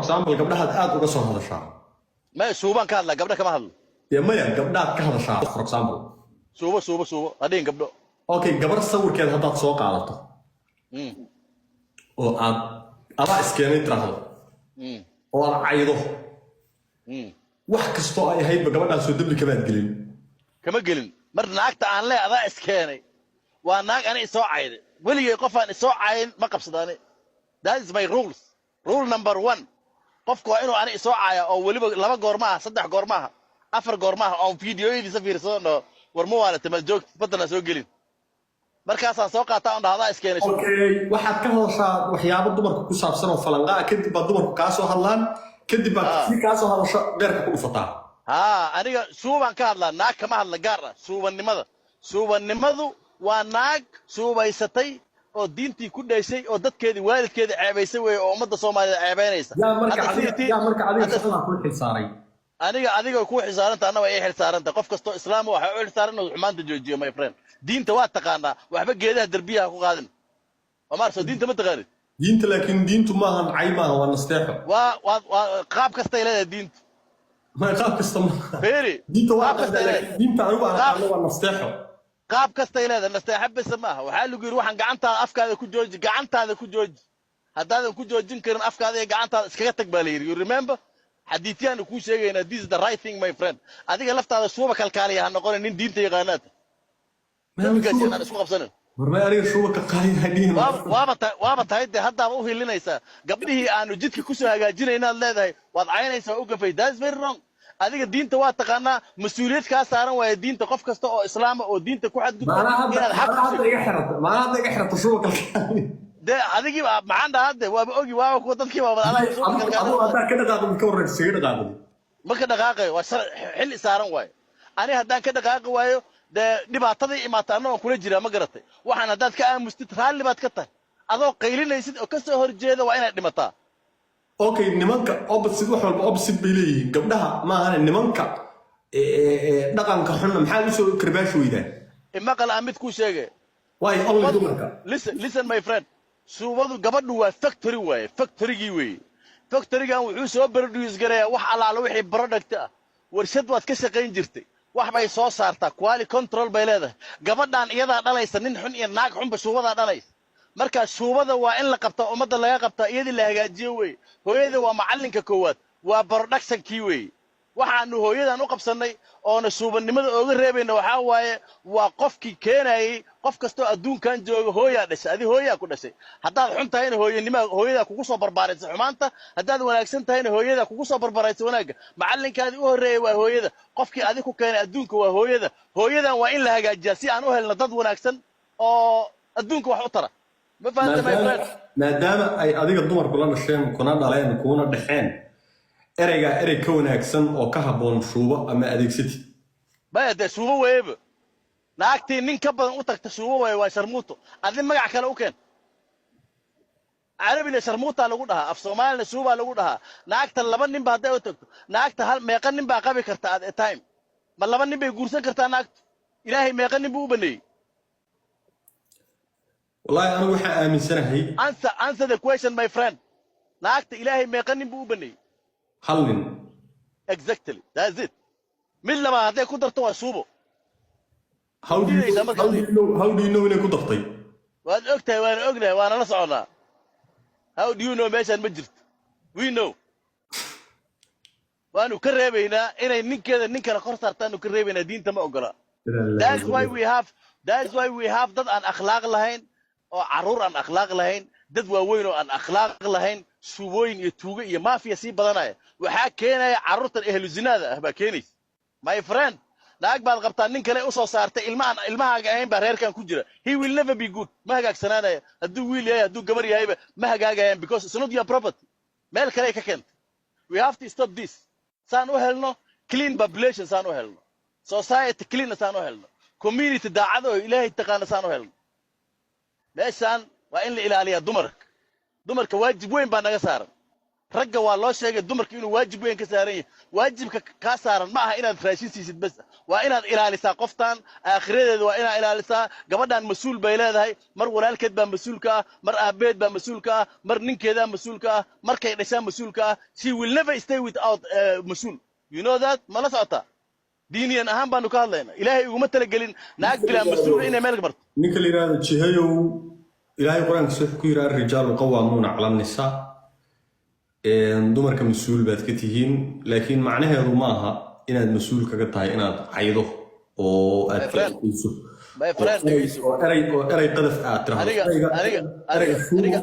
Example, gabdhahaad aad uga soo hadashaa. Maya, suubaan ka hadlaa, gabdho kama hadlo. Dee maya, gabdhaad ka hadashaa, for example. Suubo, suubo, suubo hadhihin gabdho. Okay, gabar sawirkeed haddaad soo qaadato oo aad adaa iskeenay tiraahdo oo aad caydo, wax kastoo ay ahaydba, gabadhaasoo dembi kamaad gelin? Kama gelin. Mar naagta aan lee adaa iskeenay waa naag ani isoo cayday. Weligay qofaan isoo cayin ma qabsado ani. That is my rules, rule number one. Qofku waa inuu ani isoo caaya, oo weliba laba goor maaha, saddex goor maaha, afar goor maaha, oon fiidiyoyadiisa fiirsado, dhaho, "War ma waanata? Ma joogta? Badana soo gelin." Markaasaan soo qaataa on dhaha, "Adaa iskeenay." Okay, waxaad ka hadashaa waxyaabo dumarka ku saabsan oo falanqaa. Kadib baad dumarku kaa soo hadlaan, kadib baad si kaa soo hadasho beerka ku dhufataa. Haa, aniga suubaan ka hadlaa, naag kama hadla gaar ah. Suubannimada, suubannimadu waa naag suubaysatay oo diintii ku dhaysay oo dadkeedii, waalidkeedii ceebaysay weeye, oo ummadda Soomaaliyeed ceebaynaysa. Yaa marka Hadda adiga yaa marka adiga shaqadaa kuu xilsaaray? Aniga adiga kuu xilsaaranta, anna waa ii xilsaaranta. Qof kastoo Islaam waxay u xilsaaran inuu xumaanta joojiyo. My friend, diinta waa taqaanaa, waxba geedaha derbiyaha ku qaadin. Omar, soo diinta ma taqaanid? Diinta, laakiin diintu maahan cay, maaha, waa nasteexo. Waa qaab kastay leedahay diintu. Ma qaab kasta maaha. Feeri. Diinta waa Qaab kastay leedahay. laakiin diinta anigu aan aqaano waa nasteexo. Qaab kastay leedahay, nasteexa bese maaha. Waxaa lagu yidhi, waxaan gacantaada, afkaada ku jooji, gacantaada ku jooji. Haddaadan ku joojin karin afkaada iyo gacantaada, iskaga tag baa la yidhi. You remember, xadiidyaanu kuu sheegaynaa. This is the right thing, my friend. Adiga laftaada shuuba kalkaaliya ha noqonin, nin diinta yaqaanaata nabigaas inaan isku qabsanin. Warmay, aniga shuuba ka qaaliya dhihin. Waaba tahay dee, haddaaba u hilinaysaa gabdhihii aanu jidka kusoo hagaajinaynaad leedahay, waad caynaysaa, waa u gafay. That's very wrong. Adiga diinta waa taqaanaa, mas-uuliyad kaa saaran waaye diinta. Qof kasta oo Islaama oo diinta ku xadgudba Maanaa hadda inaad xaq maanaa hadda iga xirata, maanaa hadda iga xirata shuuba kalkaaliya. Dee adigii baa maxaan dhahaa? De waaba ogi, waaba kuwa dadkii baaba adaa shuuba Adigu kalkaaliya. Haddaa ka dhaqaaqdo, ka warran iskaga dhaqaaqdo? Ma ka dhaqaaqayo, waa xilli saaran waayo. Ani haddaan ka dhaqaaqi waayo, dee dhibaatadii imaata annagoon kula jiraa, ma garatay? Waxaan haddaad ka aamustid, raalli baad ka tahay. Adoo qaylinaysid oo ka soo horjeeda, waa inaad dhimataa. Okay, nimanka opposite, wax walba opposite bay leeyihiin. Gabdhaha maahane, nimanka dhaqanka xunna maxaad usoo karbaashi weydaan? Imaqal, aan mid kuu sheegay. Waayo only dumarka. Listen, listen, my friend. Suubadu, gabadhu waa factory waaye, factorygii weeye. Factorygan wuxuu soo produce garayaa wax allaala wixii product ah. Warshad waad ka shaqayn jirtay, wax bay soo saartaa, quality control bay leedahay. Gabadhan iyadaa dhalaysa nin xun iyo naag xunba, suubadaa dhalaysa. Marka suubada waa in la qabtaa, ummadda laga qabtaa, iyadii la hagaajiyo weeye. Hooyada waa macallinka koowaad, waa productionkii weeye. Waxaanu hooyadan u qabsannay oona suubannimada ooga reebayna waxaa waaye, waa qofkii keenayey. Qof kastoo adduunkan jooga hooyaa dhashay, adi hooyaa ku dhashay. Haddaad xun tahayna, hooyanima hooyadaa kugu soo barbaaraysa xumaanta. Haddaad wanaagsan tahayna, hooyadaa kugu soo barbaaraysa wanaagga. Macallinkaadii u horreeyay waa hooyada. Qofkii adi ku keenay adduunka waa hooyada. Hooyadan waa in la hagaajiyaa si aan u helno dad wanaagsan oo adduunka wax u tara. Ma fahantay, my friend? Maadaama ay adiga dumarku la dhasheen, kuna dhaleen, kuna dhexeen, ereygaa erey ka wanaagsan oo ka habboon shuubo ama adeegsatid. Maya, dee suubo weeyeba. Naagtii nin ka badan u tagta suubo weeye, waa sharmuuto. Adi magac kale u keen. Carabina sharmuutaa lagu dhahaa, af Soomaalina suubaa lagu dhahaa. Naagta laba nin ba hadday u tagto, naagta hal meeqa nin baa qabi karta at a time? Ma laba nin bay guursan kartaa naagtu? Ilaahay meeqa nin buu u baneeyey? Wallaahi anigu waxaan aaminsanahay Answer the question, my friend. Naagta Ilaahay meeqa nin buu u baneeyey? Hal nin. Exactly, that's it. Mid labaad hadday ku darto, waa suubo. How do you Diidaysaa marka. How do you know inay ku dartay? Waad og tahay, waana ognahay, waana la soconaa. How do you know meeshaan ma jirto? We know. Waanu ka reebaynaa inay ninkeeda nin kale kor saartaanu ka reebaynaa. Diinta ma ogola. That's why we have dad aan akhlaaq lahayn, oo carruur aan akhlaaq lahayn, dad waaweyn oo aan akhlaaq lahayn, suubooyin iyo tuugo iyo maafiya sii badanaya. Waxaa keenaya carruurtan ehlu zinaada ah baa keenaysa, my friend. Naag baad qabtaa, nin kale usoo saartay, ilma aan ilmahaaga ahayn baa reerkan ku jira. He will never be good. Ma hagaagsanaanaya. Hadduu wiil yahay, hadduu gabar yahayba, ma hagaagayaan, because it's not your property. Meel kale ay ka keentay. We have to stop this saan u helno clean population, saan u helno society clean, saan u helno community daacad oo Ilaahay taqaana saan u helno. Meeshaan waa in la ilaaliyaa dumarka. Dumarka waajib weyn baa naga saaran. Ragga waa loo sheegay dumarka inuu waajib weyn ka saaran yahay. Waajibka kaa saaran ma aha inaad raashin siisid bas, waa inaad ilaalisaa qoftan aakhiradeeda, waa inaad ilaalisaa gabadhan. Mas-uul bay leedahay. Mar walaalkeed baa mas-uul ka ah, mar aabbeed baa mas-uul ka ah, mar ninkeedaa mas-uul ka ah, markay dhashaa mas-uul ka ah. She will never stay without mas-uul. You know that? Ma la socotaa? Diiniyan ahaan baanu ka hadlaynaa. Ilaahay uguma talagelin naag bilaa mas-uul inay meel barto. Ninka la yidhaahdo Jihayow, Ilaahay Qur-aankiisa wuxuu ku yidhi: "الرجال قوامون على النساء." Dumarka mas-uul baad ka tihiin, laakiin macnaheedu ma aha inaad mas-uul kaga tahay inaad caydo oo aad My friend. faa'iidayso My friend, dhegeyso. oo erey qadaf aad tiraahdo. Aniga Ereyga suugo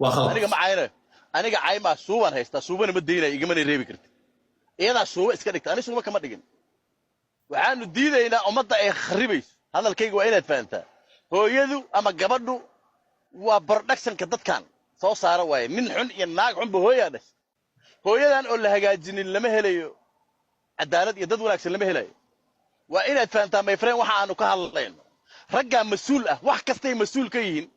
waa khalad. Aniga ma caynayo. Aniga caymaa suubaan haystaa, suubana ma daynayo, igamana reebi karti. Iyadaa suuba iska dhigta, ani suuba kama dhigin. Waxaanu diidaynaa ummadda ay kharibayso. Hadalkayga waa inaad fahantaa. Hooyadu ama gabadhu waa productionka dadkan soo saara waaye. Nin xun iyo naag xunba hooyaa dhashay. Hooyadan oo la hagaajinin lama helayo cadaalad iyo dad wanaagsan lama helayo. Waa inaad fahantaa, my friend, waxa aanu ka hadlayno. Raggaa mas-uul ah, wax kastay mas-uul ka yihiin.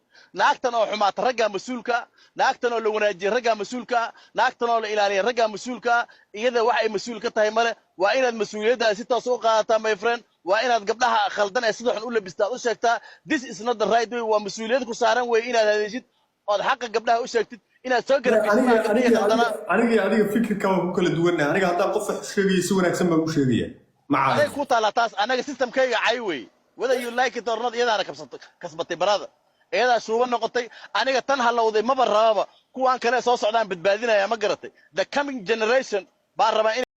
Naagtan oo xumaata raggaa mas-uulka ah, naagtan oo la wanaajiyay raggaa mas-uulka ah, naagtan oo la ilaaliya raggaa mas-uulka ah. Iyada wax ay mas-uul ka tahay male. Waa inaad mas-uuliyaddaada si toos u qaadataa, my friend. Waa inaad gabdhaha khaldan ee sida xun u labista aad u sheegtaa: "This is not the right way." Waa mas-uuliyad ku saaran wey inaad hadeshid ood xaqa gabdhaha u sheegtid, inaad soo garab geshid Aniga gabdhihii aniga khaldanaa. Aniga iyo adiga fikirka waa ku kala duwannahay. Aniga haddaan qof wax sheegaya, si wanaagsan baan u sheegaya, ma Aday caayo. ku taallaa taas. Annaga systemkayga cay wey, whether you like it or not. Iyadaana kabsatay, kasbatay barada, iyadaa shuuba noqotay. Aniga tan halowday maba rababa. Kuwaan kale soo socdaan badbaadinaya, ma garatay? The coming generation baan rabaa in